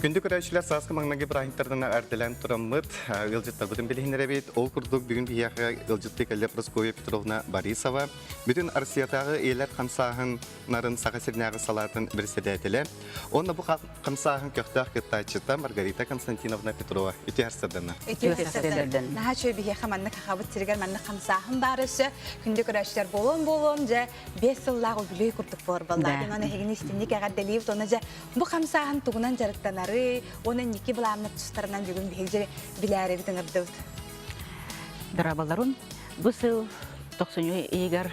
Күндү көрөөччүлэр сааскы маҥнайгы бырааһынньыктарынан эрдэлээн тураммыт ыалдьыттарбытын билиһиннэрэбит. Ол курдук бүгүн биһиэхэ ыалдьыттыы кэллэ Прасковья Петровна Борисова, бүтүн Россиятааҕы ийэлэр хамсааһыннарын Саха сиринээҕи салаатын председателэ. Уонна бу хамсааһын көхтөөх кыттааччыта Маргарита Константиновна Петрова. Үтүө сарсыарданна. Үтүө сарсыарданна. Наһаа үчүгэй биһиэхэ маннык хахабыт сиригэр маннык хамсааһын баар өссө. Күндү көрөөччүлэр буолуон буолуон дьэ 5 сыллаах үбүлүөй курдук буолар баллаа. Онон эһигини истинник эҕэрдэлиибит. Уонна дьэ Бу хамсааһын тугунан дьарыктанарый уонна инники былааннар тустарынан бүгүн биһиги билээрибит ыҥырдыбыт. Дорабаларым, бу сыл тохсунньу ыйыгар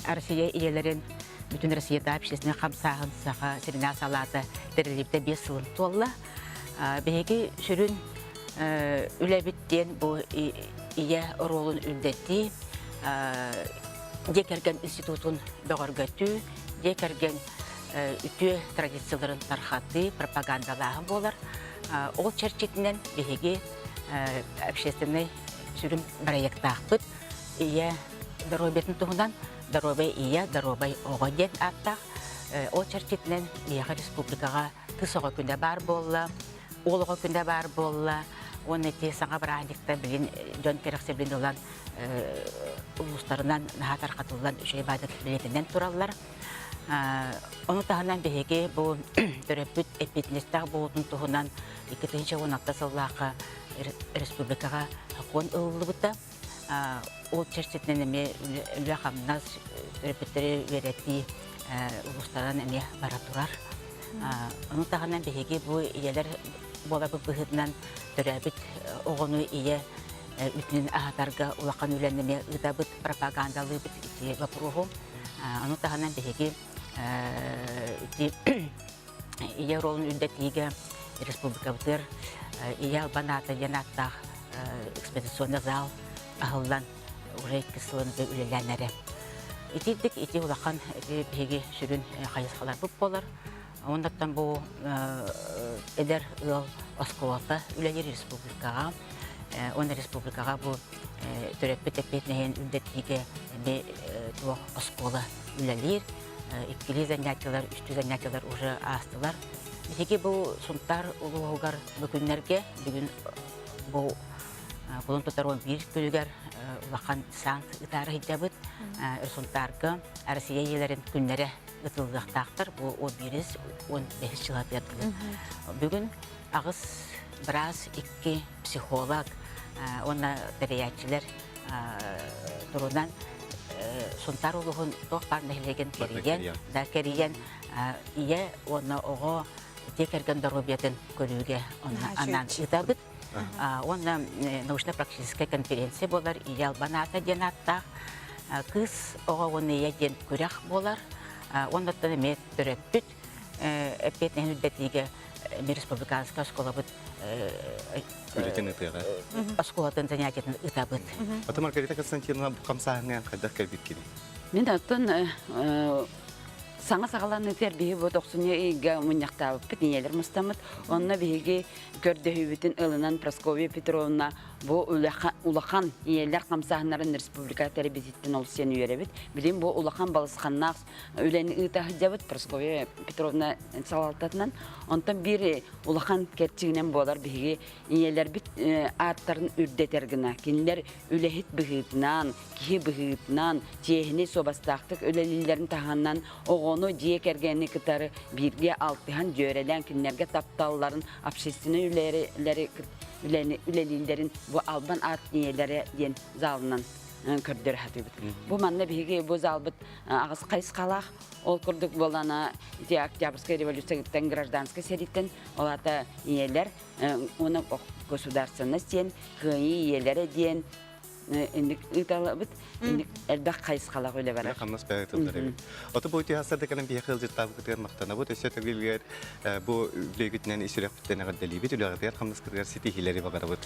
Россия ийэлэрин бүтүн Россията общественный хамсааһын саха сиринээх салаата тэриллибитэ 5 сылын туолла. Биһиги сүрүн үлэбит диэн бу ийэ оруолун үрдэтии, дьиэ кэргэн институтун бөҕөргөтүү, дьиэ кэргэн үтүө традицияларын тархатыы, пропагандалааһын буолар. Ол чэрчитинэн биһиги общественнай сүрүн проектаахпыт Ийэ доруобуйатын туһунан «Доруобай ийэ, доруобай оҕо» диэн ааттаах. Ол чэрчитинэн биһиэхэ республикаҕа кыыс оҕо күнэ баар буолла, уол оҕо күнэ баар буолла. Уонна ити саҥа бырааһынньыктар билин дьон кэрэхсэбилин ылан улуустарынан наһаа тарҕатыллан үчүгэй баайдык билиэтинэн тураллар. Ону таһынан биһиги бу төрөппүт эппиэтинэстээх буолуутун туһунан 2016 сыллаахха республикаҕа сокуон ылыллыбыта. Ол чэрчитинэн эмиэ үлэ-хамнас, төрөппүттэри үөрэтии улуустарынан эмиэ бара турар. Ону таһынан биһиги бу ийэлэр буоларбыт быһыытынан төрөөбүт оҕону ийэ үтүнүн аһатарга улахан үлэни эмиэ ыытабыт, пропагандалыыбыт ити боппуруоһу. Ону таһынан биһиги ити ийэ оруолун үрдэтиигэ республикабытыгар Ийэ албан аата диэн ааттаах экспедиционный зал аһыллан уже икки сылын үлэлээн эрэ. Итирдик ити улахан биһиги сүрүн хайысхаларбыт буолар. Оннуттан бу эдэр ыал оскуолата үлэлиир республикаҕа. Уонна республикаҕа бу төрөппүт эппиэтинэһин үрдэтиигэ эмиэ туох оскуола үлэлиир. Иккилии занятиелар, үстүү занятиелар уже аастылар. Биһиги бу Сунтаар улууһугар бу күннэргэ бүгүн бу кулун тутар 11 күнүгэр улахан десант ытаары сылдьабыт. Сунтаарга Россия ийэлэрин күннэрэ ытыллыахтаахтар. Бу 11 15 жыл атыардылар. Бүгүн аҕыс быраас, икки психолог уонна тэрийээччилэр турунан Сунтаар улууһун туох баар нэһилиэгин кэрийэн, да кэрийэн ийэ уонна оҕо дьиэ кэргэн доруобуйатын көрүүгэ анаан ыытабыт. Уонна научно-практическая конференция буолар Ийэ албан аата диэн ааттаах кыыс оҕо уонна ийэ диэн күрэх буолар. Уоннаттан эмиэ төрөппүт эппиэтинэһин үрдэтиигэ республиканскай оскуолабыт үлэтин ытыаҕа. Оскуолатын занятиетын ытабыт. Ата Маргарита Константиновна бу хамсааһыҥҥа хайдах кэлбиккиний? Мин оттон саҥа саҕаланыытыгар биһи бу тохсунньу ыйга мунньахтаабыппыт, ийэлэр мустаммыт. Онно биһиги көрдөһүүбүтүн ылынан Прасковья Петровна бу улахан ийэлэр хамсааһыннарын республика тэрийбититтэн олус диэн үөрэбит. Билигин бу улахан балысханнаах үлэни ыыта сылдьабыт Прасковья Петровна салалтатынан. Онтон биир улахан кэрчигинэн буолар биһиги ийэлэрбит ааттарын үрдэтэр гына кинилэр үлэһит быһыытынан, киһи быһыытынан, чиэһинэй суобастаахтык үлэлииллэрин таһынан оҕону дьиэ кэргэни кытары бииргэ алтыһан дьүөрэлээн кинилэргэ тапталларын общественнай үлэлэри үлэлииллэрин бу албан аат ийэлэрэ диэн залынан көрдөрө сатыыбыт. Бу манна биһиги бу залбыт аҕыс хайысхалаах. Ол курдук буолана ити Октябрьскай революцияттан гражданскай сэрииттэн ол аата ийэлэр уонна государственность диэн кыайыы ийэлэрэ диэн инник ыыталабыт инник элбэх хайысхалаах үлэ барар. Хамнас бэйэ тыллар эбит. Ото бу үтүө кэлэн биһиэхэ ыалдьыттаабыкытыгар махтанабыт. Өссө төгүлгэр бу үлэгитинэн ис сүрэхпиттэн эҕэрдэлиибит. Үлэҕитигэр хамнаскытыгар ситиһиилэри баҕарабыт.